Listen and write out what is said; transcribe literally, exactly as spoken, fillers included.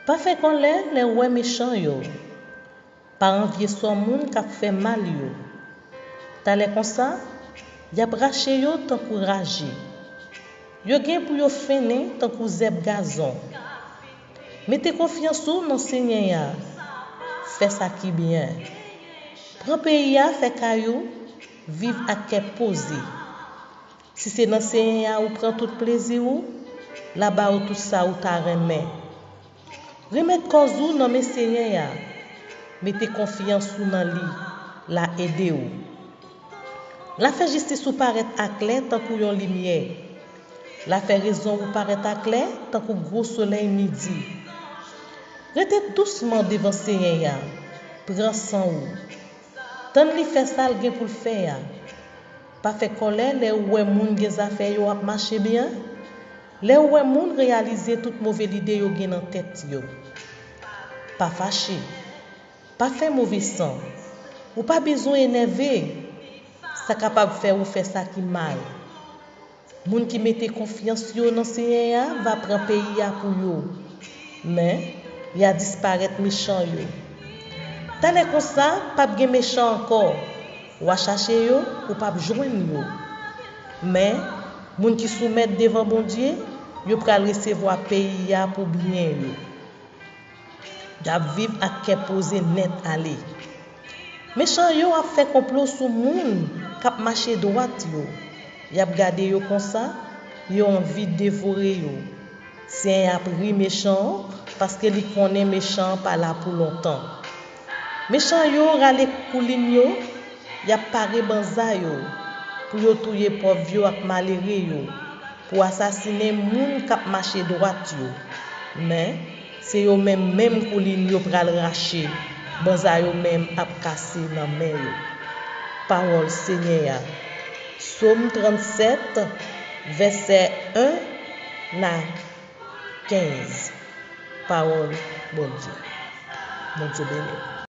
Pa fè kòlè lè w wè mechan yo. Pa anvye sò moun k ap fè mal yo. Talè konsa, y ap rache yo tankou raje. Yo gen pou yo fennen tankou zèb gazon. Mete konfyans ou nan Senyè a. Fè sa ki byen. Pran peyi a fè kay ou, viv ak kè poze. Si se nan Senyè a ou pran tout plezi ou, l a ba ou tout sa ou ta renmen. Remèt kòz ou nan men Senyè a. Mete konfyans ou nan li, l a ede w. L a fè jistis ou parèt aklè tankou yon limyè. L a fè rezon ou parèt aklè tankou gwo solèy midi. Rete dousman devan Senyè a. Pran san ou. Tann li fè sa l gen pou l fè a. Pa fè kòlè lè ou wè moun gen zafè yo ap mache byen. Lè ou wè moun reyalize tout move lide yo gen nan tèt yo. Pa fache. Pa fè move san. Ou pa bezwen enève. Sa kapab fè ou fè sa ki mal. Moun ki mete konfyans yo nan Senyè a va pran peyi a pou yo. Men, y a disparèt mechan yo. Talè konsa, p ap gen mechan ankò. W a chache yo, ou p ap jwenn yo. Men, moun ki soumèt devan Bondye, yo pral resevwa peyi a pou byen yo. Y ap viv ak kè poze nèt ale. Mechan yo ap fè konplo sou moun k ap mache dwat yo. Y ap gade yo konsa, yo anvi devore yo. Senyè a ap ri mechan an, paske li konnen mechan an pa la pou lontan. Mechan yo rale koulin yo, y ap pare banza yo, pou yo touye pòv yo ak malere yo, pou asasinen moun k ap mache dwat yo. Men, se yo menm menm koulin yo pral rache, banza yo menm ap kase nan men yo. Pawòl Senyè a. Sòm trannsèt, vèsè en a kenz. Pawòl Bondye. Bondye beni w.